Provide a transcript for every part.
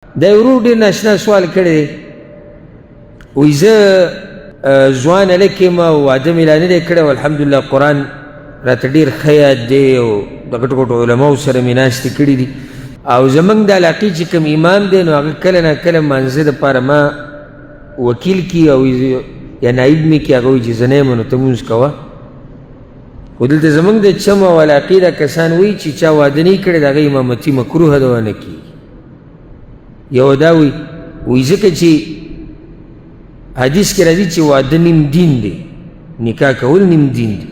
دا ورور ډېر ناشنا سوال کړی دی، وایي زه ځوان هلک یم او واده مې لا نه دی کړی او الحمدلله قرآن راته ډېر ښه یاد دی او د غټو غټو علماو سره مې ناستې کړي دي، او زموږ د علاقې چې کوم امام دی نو هغه کله نا کله مانځه دپاره ما وکیل کي او یا نایب مې کي، هغه وایي چې زه نه یم نو ته مونځ کوه. خو دلته زموږ د چم او علاقې دا کسان وایي چې چا واده نه کړی د هغه امامتي مکروه ده ونه کېږي. یو دا وایي، وایي ځکه چې حدیث کې راځي چې واده نیم دین دی، نکاح کول نیم دین دی.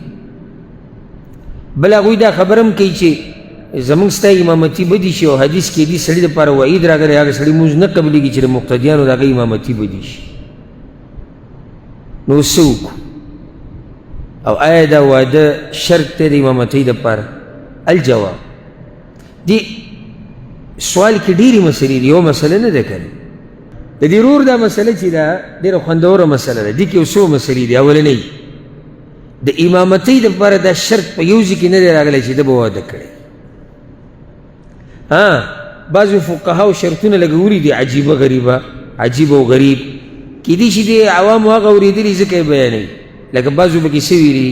بل هغوی دا خبره هم کوي چې زموږ ستا امامتي بدي شي، او حدیث کې دې سړي دپاره وعید راغلی، هغه سړي مونځ نه قبلېږي چې د مقتدیانو د هغه امامتي بدي شي. نو څه وکړو؟ او آیا دا واده شرط دی د امامتۍ دپاره؟ الجواب، دې سوال کې ډېرې مسلې دي، یوه مسله نه ده که نه. د دې ورور دا مسله چې ده ډېره خوندوره مسله ده، دې کې یو څو مسلې دي. اولنۍ، د امامتۍ دپاره دا شرط په یو ځای کې نه دی راغلی چې ده به واده کړی. ها، بعضو فقهاو شرطونه لګولي دي عجیبه غریبه، عجیب او غریب کیدای شي دې عوامو هغه اورېدلي ځکه یې بیانوي. لکه بعضو پکې څه ویلي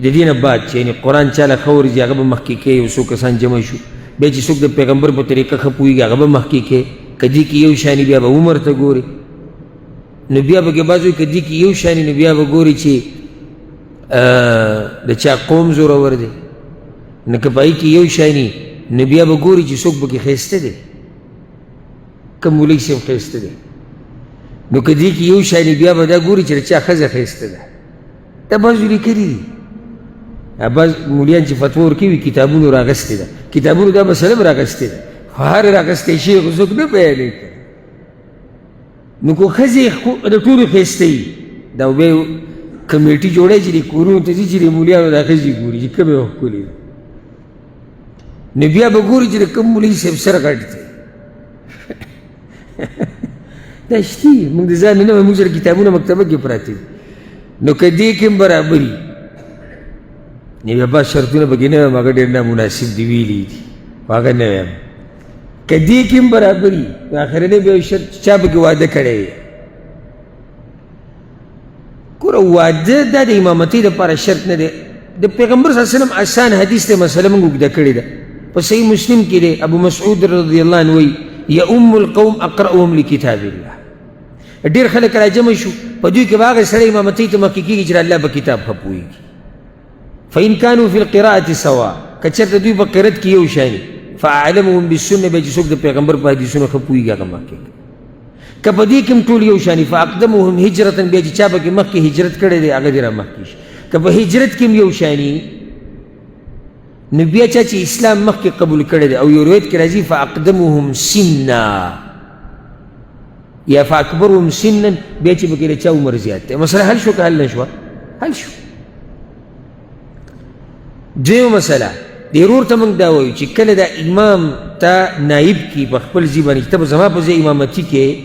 د دې نه بعد چې یعنې قرآن چا له ښه ورځي هغه به مخکې کوي، یو څو کسان جمع شو، بیا چې څوک د پیغمبر په طریقه ښه پوهېږي هغه به مخکې کوي، که دې کې یو شاني بیا به عمر ته ګوري. نو بیا به کې بعضو که دې کې یو شاني نو بیا به ګوري چې د چا قوم زورور دی، نو که په هغې کې یو شاني نو بیا به ګوري چې څوک پکې ښایسته دی، کوم مولوي صاحب ښایسته دی. نو که دې کې یو شاني بیا به دا ګوري چې د چا ښځه ښایسته ده. دا بعضو لیکلي دي، بعض مولیان چې فتوا ورکوي کتابونو راغستې ده، کتابونو دا مسله هم راغستې ده، خو هر راغستی شي خو څوک نه بیانوي. نو که ښځې د ټولو ښایسته وي، دا بیا کمیټي جوړوي چې د کورونو ته ځي چې د مولیانو دا ښځې ګوري چې کومې ښکلې دي، نو بیا به ګوري چې د کوم مولوي صاحب سر غټ دی. دا شتي، موږ د ځان نه وایو، موږ سره کتابونه مکتبه کې پراته دي. نو که دې کې هم برابري، نو بیا بعض شرطونه پکې نه وایم، هغه ډېر نامناسب دي ویلي دي، خو هغه نه وایم. که دې کې هم برابري، نو اخرنی بیا شرط چې چا پکې واده کړی وي. ګوره واده دا د امامتۍ دپاره شرط نه دی. د پیغمبر صلی الله علیه وسلم اسان حدیث دی، مسله موږ اوږده کړې ده. په صحیح مسلم کې دی، ابو مسعود رضی الله عنه وایي یؤم القوم اقرأهم لکتاب الله. ډېر خلک راجمع شو، په دوی کې به هغه سړی امامتۍ ته مخکې کېږي چې د الله په کتاب ښه پوهېږي. فإن كانوا في القراءة سوا، که چېرته دوی په قرت کې یو شان، فأعلمهم بالسنة، بیا چې څوک د پیغمبر په حدیثونو ښه پوهېږي هغه مخکې. که په دې کې هم ټول یو شان، فأقدمهم هجرة، بیا چې چا پکې مخکې هجرت کړی دی هغه دې را مخکې شي. که په هجرت کې هم یو شاني، نو بیا چا چې اسلام مخکې قبول کړی دی، او یو روایت کې راځي فأقدمهم سنا یا فأکبرهم سنا، بیا چې پکې د چا عمر زیات دی. مسله حل شو که حل نه شوه؟ حل شو. دویمه مسله، دې ورور ته موږ دا وایو چې کله دا امام ته نایب کړي په خپل ځای باندې چې ته به زما په ځای امامتي کې،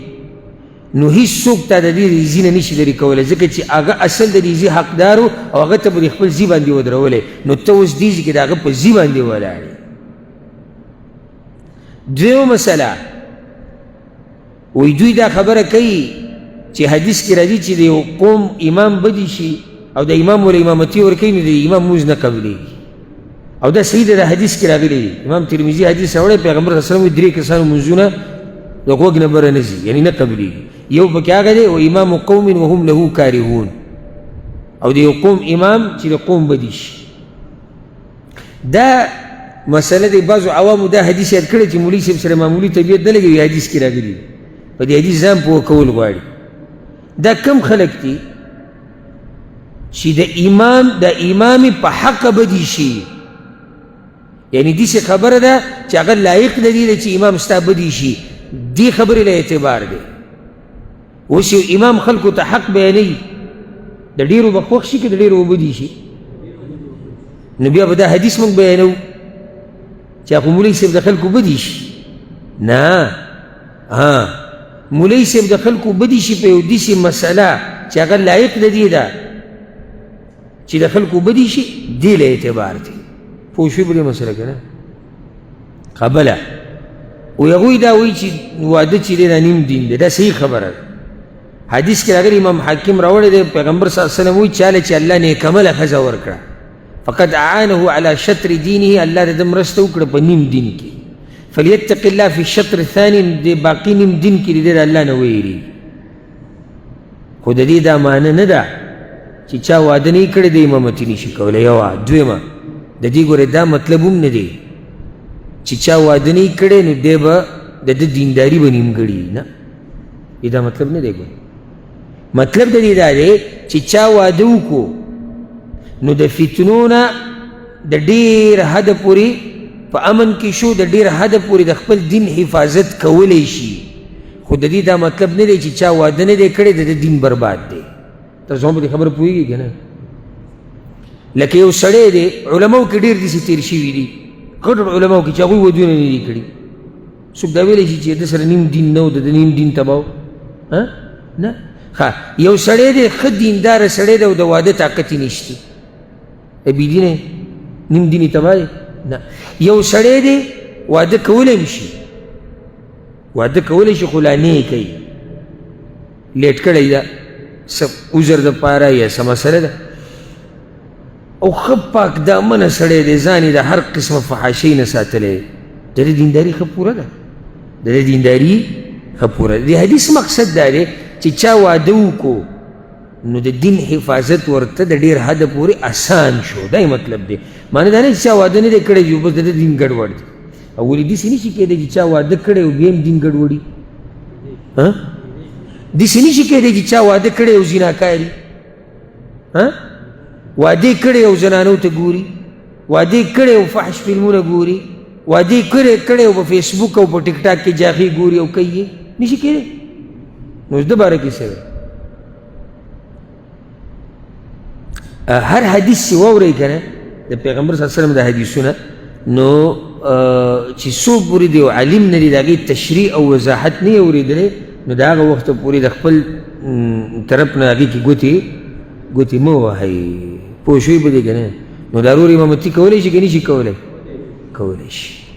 نو هیڅوک تا د دې ځای نه نشي لرې کولی، ځکه چې هغه اصل د دې ځای حقدار و او هغه ته به د خپل ځای باندې ودرولی، نو ته اوس دې ځای کې د هغه په ځای باندې ولاړ یې. دویمه مسله، وایي دوی دا خبره کوي چې حدیث کې راځي چې د یو قوم امام بدي شي او د امام ول امامتي ورکوي، نو د امام مونځ نه قبلېږي. او دا صحیح ده، د حدیث کې راغلي دي، امام ترمذي حدیث راوړی، پیغمبر صلی الله علیه وسلم درې کسانو مونځونه د غوږ نه بره نه ځي، یعنې نه قبلېږي. یو پکې هغه دی و امام قوم وهم له کارهون، او د یو قوم امام چې د قوم بدي شي. دا مسله دی، بعضو عوامو دا حدیث یاد کړی چې مولوي صاحب سره معمولي طبیعت نه لګوي، حدیث کې راغلي په دې حدیث ځان پوه کول غواړي. دا کم خلک دي چې د امام د امام په حق بدي شي، یعنې داسې خبره ده چې هغه لایق د دې دی چې امام ستا بدي شي، دې خبرې له اعتبار دی. اوس یو امام خلکو ته حق بیانوي، د ډېرو به خوښ شي که د ډېرو به بدي شي؟ نو بیا به دا حدیث موږ بیانوو چې خو مولوي صاحب د خلکو بدي شي. نه، ها، مولوي صاحب د خلکو بدي شي په یو داسې مسله چې هغه لایق د دې ده چې د خلکو بدي شي، دې له اعتبار دی. پوه شوې په دې مسله که نه؟ قبله او هغوی دا وایي چې واده چې دی دا نیم دین دی، دا صحیح خبره ده. حدیث کې راغلي، امام حاکم راوړی دی، پیغمبر صلی الله علیه وسلم وایي چاله چې الله نیکمله ښځه ورکړه فقد اعانه على شطر دینه، الله د ده مرسته وکړه په نیم دین کې. فلیتق الله فی الشطر الثاني، د باقي نیم دین کې دی د الله نه ویریږي. خو د دې دا معنی نه ده چې چا واده نه کړی دی امامتي نشي کولی. یوه دویمه د دې ګورې دا مطلب هم نه دی چې چا واده نه کړی نو دی به د ده دینداري به نیمګړي، نه، دې دا مطلب نه دی. ګورې مطلب د دې دا دی چې چا واده وکړو نو د فتنو نه د ډېر حده پورې په امن کې شو، د ډېر حده پورې د خپل دین حفاظت کولی شي. خو د دې دا مطلب نه دی چې چا واده نه دی کړی د ده دین برباد دی. تاسو هم په دې خبره پوهېږئ که نه؟ لکه یو سړی دی، علماو کې ډېر داسې تېر شوي دي، غټ غټ علماو کې چې هغوی ودونه نه دي کړي. څوک دا ویلی شي چې ده سره نیم دین نه و، د ده نیم دین تباه و؟ نه. ښه، یو سړی دی ښه دینداره سړی دی او د واده طاقت یې نشته، بې دینه نیم دین یې تباه دی؟ نه. یو سړی دی واده کولی هم شي، واده کولی شي خو لا نه یې کوي، لیټ کړی ده څه عذر دپاره یا څه مسله ده، او ښه پاک دامنه سړی دی، ځان یې د هر قسمه فحاشۍ نه ساتلی، د ده دینداري ښه پوره ده، د ده دینداري ښه پوره ده. د حدیث مقصد دا دی چې چا واده وکړو نو د دین حفاظت ورته د ډېر حده پورې اسان شو، دا یې مطلب دی. معنی دا نه چې چا واده نه دی کړی چې بس د ده دین ګډوډ دی. او ولې داسې نه شي کېدی چې چا واده کړی او بیا هم دین ګډوډي؟ داسې نه شي کېدی چې چا واده کړی او زناکاري، واده کړی او زنانو ته ګوري، واده کړی او فحش فلمونه ګوري، واده کړی او په فیسبوک او په ټیک ټاک کې جاخې ګوري او کوي یې، نه شي کېدی. نو اوس د باره کې څه دی؟ هر حدیث چې واورئ که نه د پیغمبر صلی الله علیه وسلم د حدیثونه، نو چې څو پورې د یو عالم نه دی د هغې تشریح او وضاحت نه یې اورېدلی، نو د هغه وخته پورې د خپل طرف نه هغې کې ګوتې مه وهئ. پوه شوي به دی که نه؟ نو دا ورور امامتي کولی شي که نه شي کولی؟ کولی شي.